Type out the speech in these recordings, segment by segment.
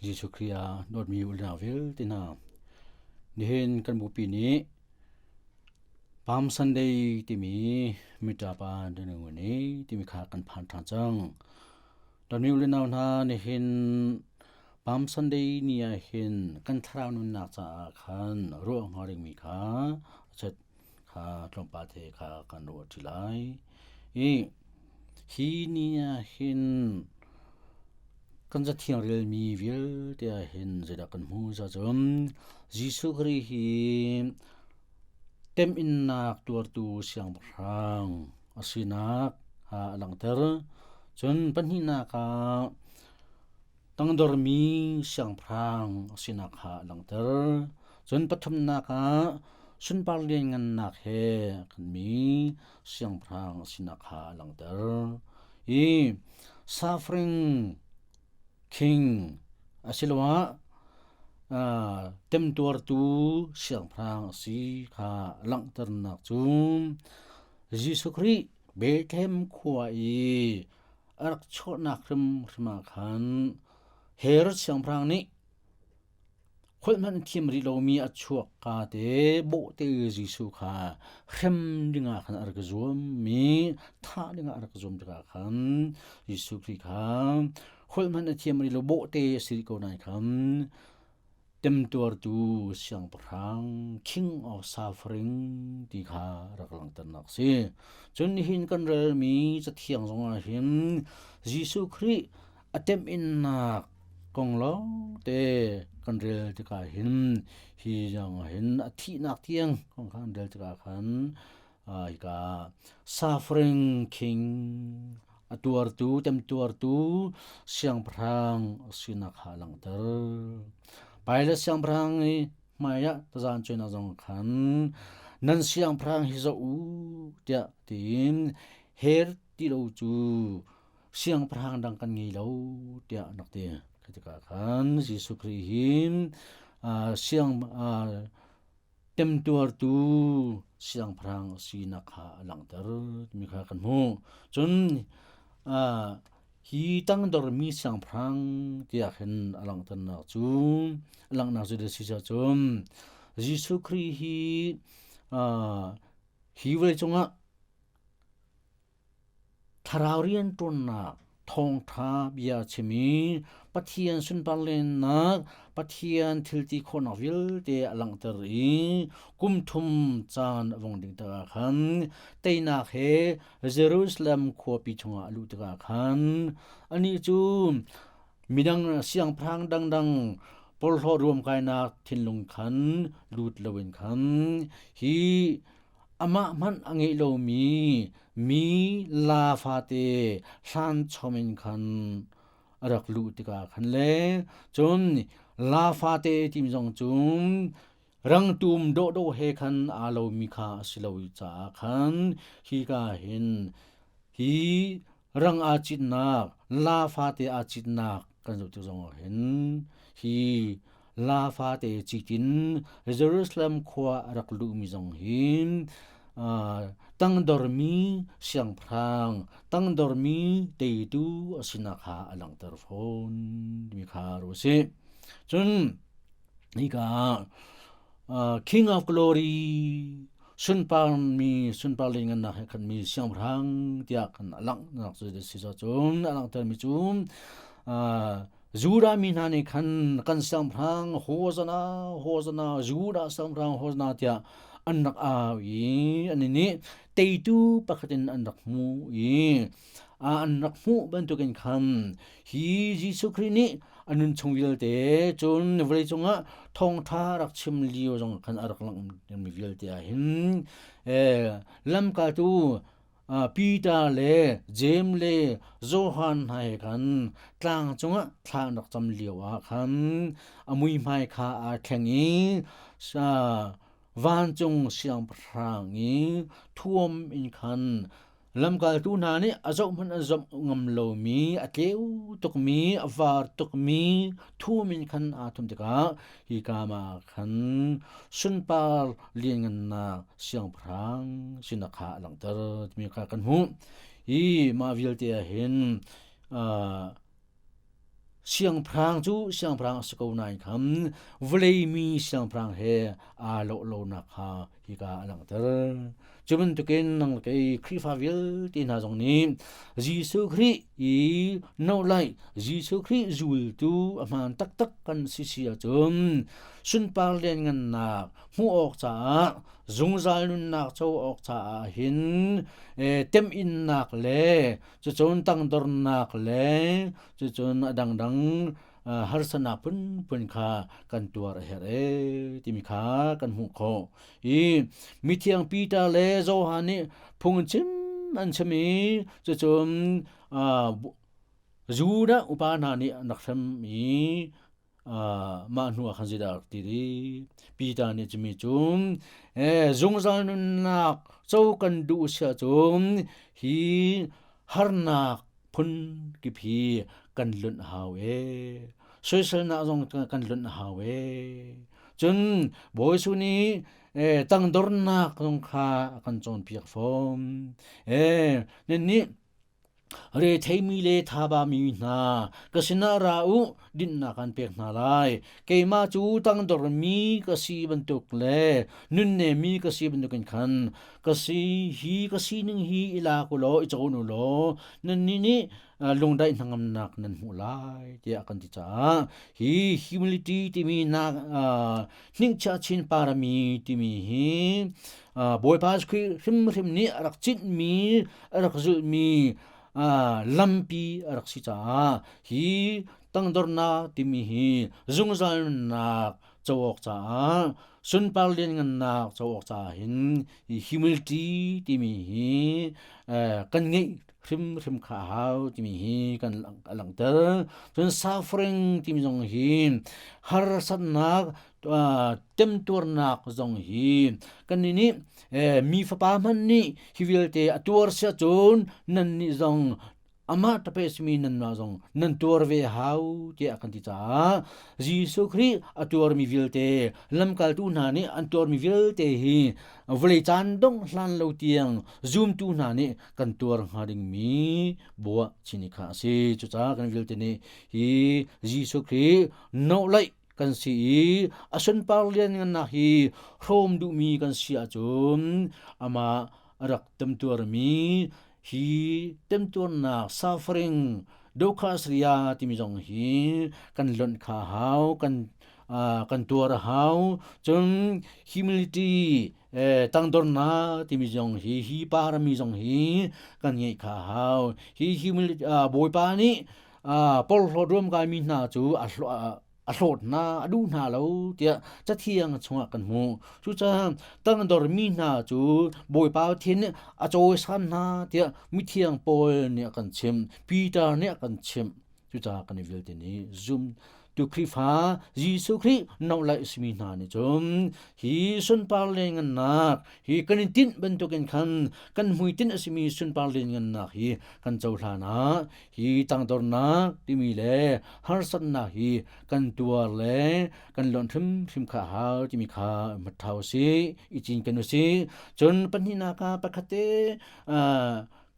Jesuh Khrih ah dawtmi u le nau vialte hna, nihin kan bupi nih Palm Sunday timi miṭapa ni timi kha kan phan ṭhan cang. Dawtmi u le nau hna, nihin Palm Sunday ni ah hin kan thlarau nunnak caah khan ruah hnga dingmi kha chet kha tlawmpal te kha kan ruah ṭi lai. I hi ni ah hin kan cathiang relmi vialte ah hin zeidah kan hmuh cun Jesuh Khrih hi temhinnak tuartu siangpahrang a sinak a langhter. Cun pahnihnak ah tangdormi siangpahrang a sinak kha a langhter. Cun pathumnak ah sunpar lianngannak he a khatmi siangpahrang a sinak kha a langhter. Hi suffering king asiloah temtuartu siangpahrang a si kha langhternak cu Jesuh Khrih Bethlehem khua i a rak chuahnak hrimhrim ah khan Herod siangpahrang nih holh hmanh a thiam rih lomi a chuak ka te bawhte Jesuh kha hrem dingah khan a rak i zuam i thah dingah a rak i zuam tikah khan Jesuh Khrih kha holh hmanh a thiam rih lo bawhte a si rih ko nain khan Temtuartu siangpahrang King of Suffering ti kha rak langhternak a si. Cun nihin kan relmi Cathiang zongah hin Jesuh Khrih a temhinnak kong lawngte kan rel tikah hin hi zongah hin a thihnak tiang kong kha kan rel tikah khan hika suffering king a tuartu temtuartu siangpahrang sinak kha a langhter. Pilate siangpahrang i hmai ah tazan cuainak zong khan nan siangpahrang hi zoh u tiah tiin her ti lo cu siangpahrang dang kan ngei lo tiah an rak ti. Khi tikah khan Jesuh Khrih hi siang temtuartu siangpahrang a sinak kha a langhter timi kha kan hmuh. Cun hi tangdormi siangpahrang tiah khin a langhternak cu a langhnak cu si cun Jesuh Khrih hi hi vawlei cungah Thlarau rianṭuannak thawngṭha bia a chim i Pathian sunpar lennak, Pathian thilti khawhnak vialte a langhter i kum thum caan a vung ding tikah khan teinak he Jerusalem khuapi chungah a luh tikah khan anih cu midang siangpahrang dangdang porhlawt ruamkainak thinlung khan lut loin khan hi Amah hmanh a ngeih lomi mi laa fate hlan chom in khan a rak luh tikah khan le cun laa fate timi zong cu rangtum dawhdawh he khan aa lomi kha a si lo caah khan hika hin hi rang aa citnak laa fate aa citnak kan zoh tik zongah hin hi laa fate citin Jerusalem khua a rak luhmi zong hi tangdormi siangpahrang tangdormi teitu a sinak kha a langhter fawn timi kha ru a si. Cun hika King of Glory sunparmi sunpar lianngannak he khatmi siangpahrang tiah kan a langhnak cu si cun a langhtermi cu Judah mi hna nih khan kan siangpahrang Hosanna Hosanna Judah siangpahrang Hosanna tiah an rak au i an nih teitu pakhat in an rak hmu i an rak hmuh bantukin khan hi Jesuh Khrih nih a nun chung vialte cun vawlei cungah thawngṭha rak chim lio zong khan a rak langh mi vialte ah hin lamkaltu Peter le Jeim le Johan hna he khan tlang cungah thla an rak cam lio ah khan a muihmai kha aa thleng i vancung siangpahrang i thuam in khan Lamkaltu hna nih a zohhmanh an zoh ngam lomi, a tleu tukmi, a var tukmi thum in khan aa thum tikah hika ah khan sunpar lianngannak siangpahrang sinak kha a langhter timi kha kan hmuh. Hi mah vialte ah hin. Siangpahrang cu siangpahrang a si ko nain khan vawleimi siangpahrang he aa lawh lonak kha hika a langhter. Cu bantukin nang le kei Khrihfa vialte hna zong nih Jesuh Khrih i nohlaih, Jesuh Khrih zultu a hmaan taktak kan si si ahcun sunpar lianngannak hmuh awk caah zungzal nunnak co awk caah hin temhinnak le cucun tangdornak le cucun a dangdang harsatnak phunphun kha kan tuar a herh ee timi kha kan hmuh khawh. I mithiang Peter le Johan nih phungchim an chim i cucun Judah upa hna nih an rak hrem i mah hnu ah khan zeidah a rak ti rih? Peter nih cumi cu zungzal nunnak co kan duh si ahcun hi harnak phun kip hi kan lunh a hau ee. Soiselnak zong kan lunh a hau ee. Cun Bawi Jesuh nih tangdornak zong kha a kan cawnpiak fawn. Nannih Retheimi le thabami hna, ka sinah ra u, dinhnak aan pek hna lai. Keimah cu tangdormi ka si bantuk le nunnemmi ka si bantukin khan ka si hi ka sining hi i lak u law i cawn u law nannih nih lungdaih hnangamnak nan hmuh lai tiah a kan ti caah hi humility timi nak hninhchiah chin parami timi hi Bawipa Khrih hrimhrim nih a rak cinhmi a rak zulhmi lampi a rak si caah hi tangdornak timi hi zungzal nunnak co awk caah sunpar lianngannak co awk caah hin hi humility timi hi kan ngeih hrimhrim kha a hau timi hi kan langhter. Cun suffering timi zong hi harsatnak temtuarnak zong hi kannih nih mi fapa hmanh nih hi vialte a tuar sia cun nannih zong amah tape simi nanmah zong nan tuar ve hau tiah kan ti caah Jesuh Khrih a tuarmi vialte lamkaltu hna nih an tuarmi vialte hi vawlei caan dongh hlan lo tiang zumtu hna nih kan tuar hnga dingmi buah chini kha a si. Cucaah kan vialte nih hi Jesuh Khrih nohlaih kan si i a sunpar lianngannak hi hrawm duhmi kan si ahcun amah a rak temtuarmi hi temtuarnak suffering dokhasriya timi zong hi kan lonh kha hau kan kan tuar a hau. Cun humility tangdornak timi zong hi hi parami zong hi kan ngeih kha hau. Hi humility Bawipa nih porhlawt ruamkaimi hna cu a hlawt hna, a duh hna lo tiah Cathiang chungah kan hmuh. Cucaah tangdormi hna cu Bawipa Pathian nih a cawisan hna tiah mithiang Paul nih a kan chimh, Peter nih a kan chimh. Cucaah kan i vialte nih zum tu Khrihfa Jesuh Khrih nohlaih a simi hna nih cun hi sunpar lianngannak hi kan i tinh bantukin khan kan hmuitinh a simi sunpar lianngannak hi kan cohlan ah hi tangdornak timi le harsatnak hi kan tuar le kan lonh hrimhrim kha a hau timi kha hmathau si i cin kan u si. Cun pahnihnak ah pakhat te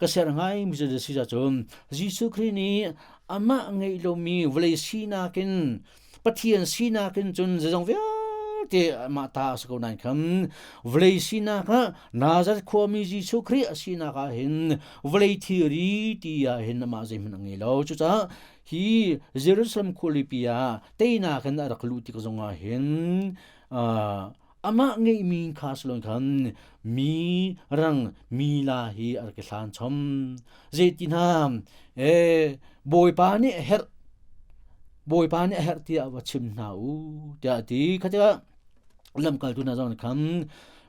ka ser ngai mi cu si cun Jesuh Khrih nih amah ngeih lomi vawlei sinak in Pathian sinak in cun zeizong vialte amah ta a si ko nain khan vawlei sinak ah Nazareth khuami Jesuh Khrih a sinak ah hin vawlei thilri ti ah hin amah zeihmanh a ngei lo. Cucaah hi Jerusalem khualipi ah teinak in a rak luh tik zongah hin amah ngeihmi kha si loin khan mi rang mi la hi a rak i hlan chom. Zeiti hna Bawipa nih a herh Bawipa nih a herh tiah va chim hna u tiah a ti. Kha tikah lamkaltu hna zong nih khan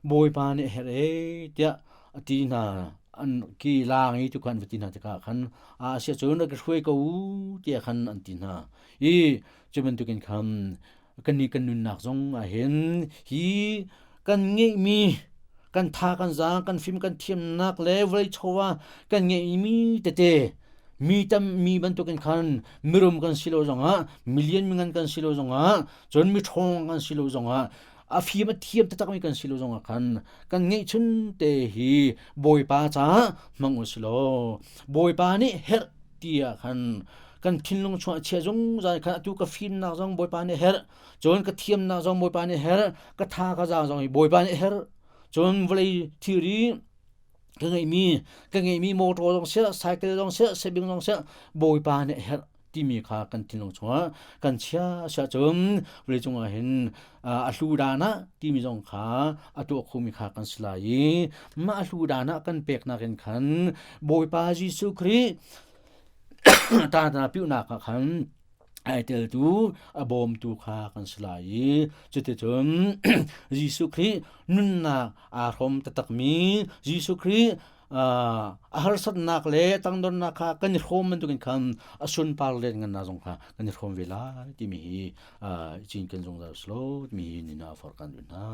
Bawipa nih a herh ee tiah a ti hna. An ki laang i tu khan va ti hna tikah khan a si ahcun rak i hruai ko u tiah khan an ti hna. I cu bantukin khan kannih kan nunnak zong ah hin hi kan ngeihmi kan tha kan zaang kan fim kan thiamnak le vawlei chawva kan ngeihmi tete mi tam mi bantukin khan mirum kan si lo zongah milian mingan kan si lo zongah cun mi ṭhawng kan si lo zongah a fim a thiam taktakmi kan si lo zongah khan kan ngeihchun te hi Bawipa caah hmang u si law Bawipa nih herh ti ah khan. Kan thinlung chungah chia zungzal khan atu ka fimnak zong Bawipa nih herh, cun ka thiamnak zong Bawipa nih herh, ka tha ka zaang zong hi Bawipa nih herh. Cun vawlei thilri ka ngeihmi motor zong seh, cycle zong seh, sabing zong seh, Bawipa nih herh timi kha kan thinlung chungah kan chia sia cun vawleicung ah hin a hlu dan ah timi zong kha a tuah khomi kha kan si lai i mah a hlu dan ah kan peknak in khan Bawipa Jesuh Khrih ta ta piuhnak ah khan ai teltu a bawmtu kha kan si lai i cuticun Jesuh Khrih nunnak aa hrawm taktakmi Jesuh Khrih a harsatnak le tangdornak kha kan i hrawm bantukin khan a sunpar len ngannak zong kha kan i hrawm ve lai timi hi cinken zungzal silo timi hi nina forh kan duh hna.